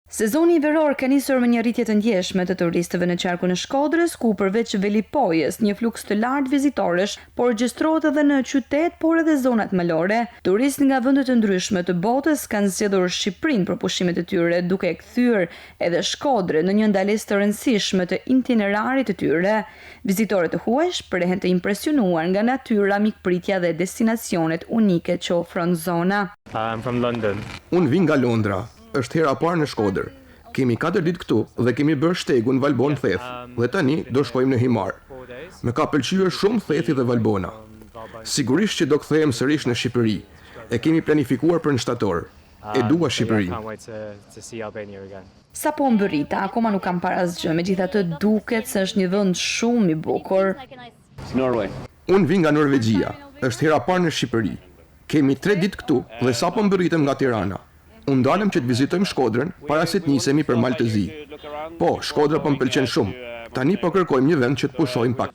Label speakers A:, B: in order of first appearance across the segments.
A: Sezoni veror ka nisur me një rritje të ndjeshme të turistëve në qarkun e Shkodrës, ku përveç Velipojës, një fluks të lartë vizitorësh po regjistrohet edhe në qytet, por edhe zonat malore. Turistë nga vende të ndryshme të botës kanë zgjedhur Shqipërinë për pushimet e tyre, duke e kthyer edhe Shkodrën në një ndalesë të rëndësishme të itinerarit të tyre. Vizitorët e huaj shprehen të impresionuar nga natyra, mikpritja dhe destinacionet unike që ofron zona.
B: I'm from London.
C: Unë vij nga Londra. Është hera e parë në Shkodër. Kemi katër ditë këtu dhe kemi bërë shtegun Valbonë-Theth dhe tani do shkojmë në Himarë. Më ka pëlqyer shumë Thethi dhe Valbona. Sigurisht që do kthehem sërish në Shqipëri. E kemi planifikuar për në shtator. E dua Shqipërinë.
A: Sapo mbërrita, akoma nuk kam parë asgjë, megjithatë duket se është një vend shumë i bukur.
C: Unë vij nga Norvegjia. Është hera e parë në Shqipëri. Kemi tre ditë këtu dhe sapo mbërritëm nga Tirana. U ndalëm që të vizitojmë Shkodrën para se të nisemi për Mal të Zi. Po, Shkodra po më pëlqen shumë. Tani po kërkojmë një vend që të pushojmë pak.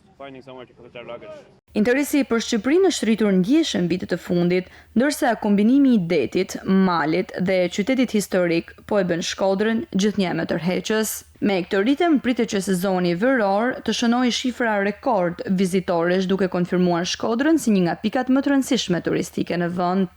A: Interesi për Shqipërinë është rritur ndjeshëm vitet e fundit, ndërsa kombinimi i detit, malit dhe qytetit historik po e bën Shkodrën gjithnjë e më tërheqës. Me këtë ritëm pritet që sezoni veror të shënojë shifra rekord vizitorësh duke konfirmuar Shkodrën si një nga pikat më të rëndësishme turistike në vend.